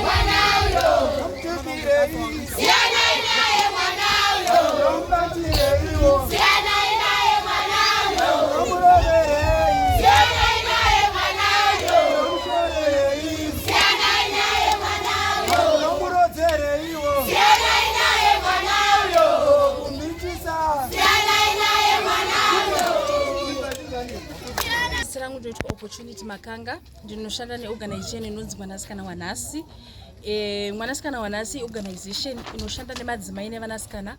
mwana uyo. Mutukirei. Siyanai naye mwana uyo. Mubatireiwo. Siyanai naye mwana uyo. Muroverei. Siyanai naye mwana uyo. Mushorerei. Siyanai naye mwana uyo. Murodzereiwo. Siyanai naye mwana uyo. Kumitisa. Siyanai naye mwana uyo. Zita rangu ndinoitwa Opportunity Makanga. Ndinoshanda neorganization inonzi Mwanasikana Wanhasi. Mwanasikana Wanhasi organization inoshanda nemadzimai nevanasikana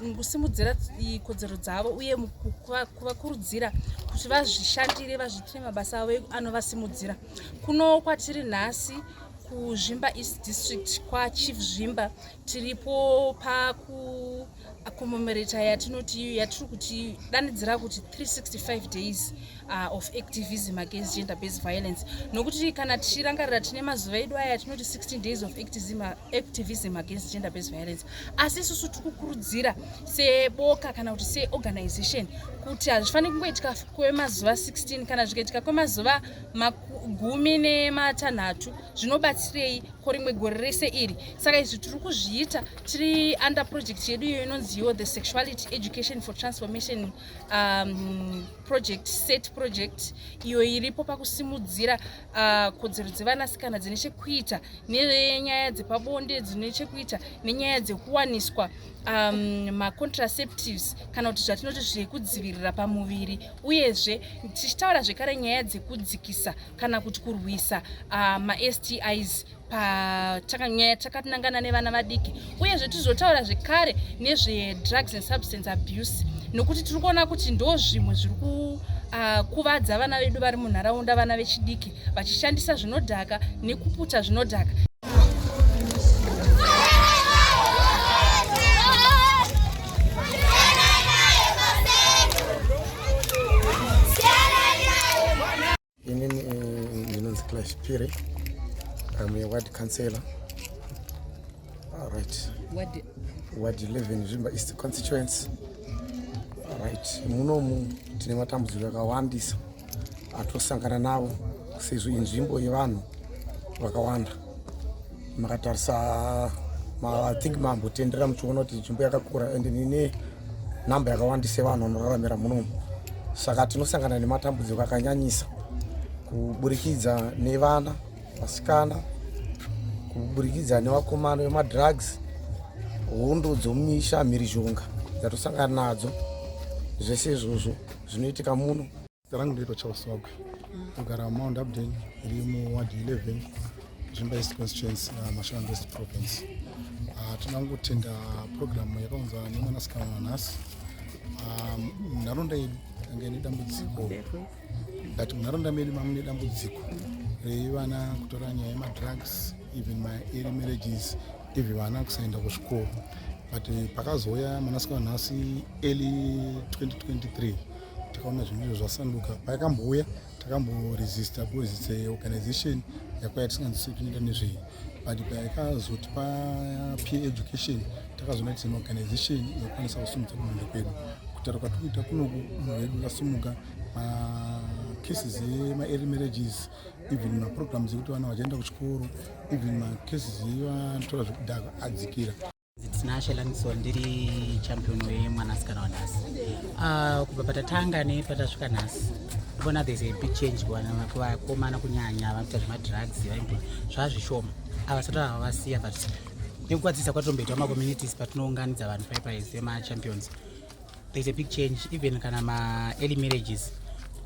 mukusimudzira kodzero dzavo uye kuvakurudzira kuti vazvishandire, vazviitire mabasa avo anovasimudzira. Kuno kwatiri nhasi kuZvimba East District, kwaChief Zvimba, tiripo paku commemorate yatinoti, yatiri kuti danidzira kuti 365 days of activism against gender based violence, nokuti kana tichirangarira tine mazuva edu aya tinoti 16 days of activism against gender based violence. Asi isusu tiri kukurudzira seboka kana kuti seorganization kuti hazvifaniri kungoitika kwemazuva 16. Kana zvikaitika kwemazuva 16, zvinobatsirei korimwe gore rese iri? Saka izvi tiri kuzviita tiri under project yedu iyo inonziwo the Sexuality Education for Transformation Project, SET project, iyo iripo pakusimudzira kodzero dzevanasikana dzine chekuita nenyaya dzepabonde, dzine chekuita nenyaya dzekuwaniswa macontraceptives kana kuti zvatinoti zvekudzivirira pamuviri, uyezve tichitaura zvekare nyaya dzekudzikisa kana kuti kurwisa maSTIs panyaya takatinangana nevana vadiki, uyezve tizotaura zvekare nezvedrugs and substance abuse, nokuti tiri kuona kuti ndo zvimwe zviri kukuvadza vana vedu vari munharaunda, vana vechidiki vachishandisa zvinodhaka nekuputa zvinodhaka. Siyanai naye mwana. Inini ndinonzi Clash Pire. I'm a ward councillor. All right. Ward? Ward 11, Zvimba East constituency. All right. Munomu tine matambudziko akawandisa atosangana navo sezvo inzvimbo yevanhu vakawanda. Makatarisa, I think mambotendera muchiona kuti nzvimbo yakakura and ine namba yakawandisa yevanhu vanoraramira munomu. Saka tinosangana nematambudziko akanyanyisa kuburikidza nevana vasikana, kuburikidza nevakomana vemadrugs, hondo dzomumisha, mhirizhonga dzatosangana nadzo. Zvese izvozvo zvinoitika muno. Zita rangu ndinoitwa Charles Wagwe, kugara muMount Hampden, iri muward 11, Zvimba East constituency, Mashonaland West province. Tinoda kutenda programu yakaunzwa neMwanasikana Wanhasi. Munharaunda yedu yanga ine dambudziko, but munharaunda medu mamune dambudziko reivana kutora nyaya yemadrugs, even maearly marriages, even vana kusaenda kuzvikoro. But pakazouya Mwanasikana Nhasi early 2023, takaona zvinhu izvo zvasanduka. Pakambouya takamboresista because it's a organization yakauya tisinganzwisisi kuti inoita nezvei, but payakazotipa peer education, takazoona kuti an organization inokwanisa kusimudza kunharaunda kwedu. Kutaura kwatiri kuita kunoku, munhu wedu vasumuka macases emaearly marriages, even maprograms ekuti vana vachienda kuchikoro, even macases evatora zvekudhaka adzikira. Tinashe Langison, ndiri champion wemwanasikana wanhasi. Kubva patatanga nepatasvika nhasi, ndikuona there's a big change kuvakomana, kunyanya vanoita zvemadrugs. Zvazvishoma, avasati vavasiya, but nekukwadzisa kwatomboitwa macommunities patinounganidza vanhu paipai semachampions, there's a big change. Even kana maearly marriages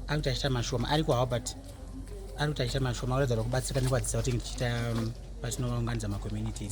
ari kuti achiita mashoma, ariko hawo, but ari kuti achiita mashoma, kuratidza kubatsirika nekukwadzisa kuti tichiita patinounganidza macommunities.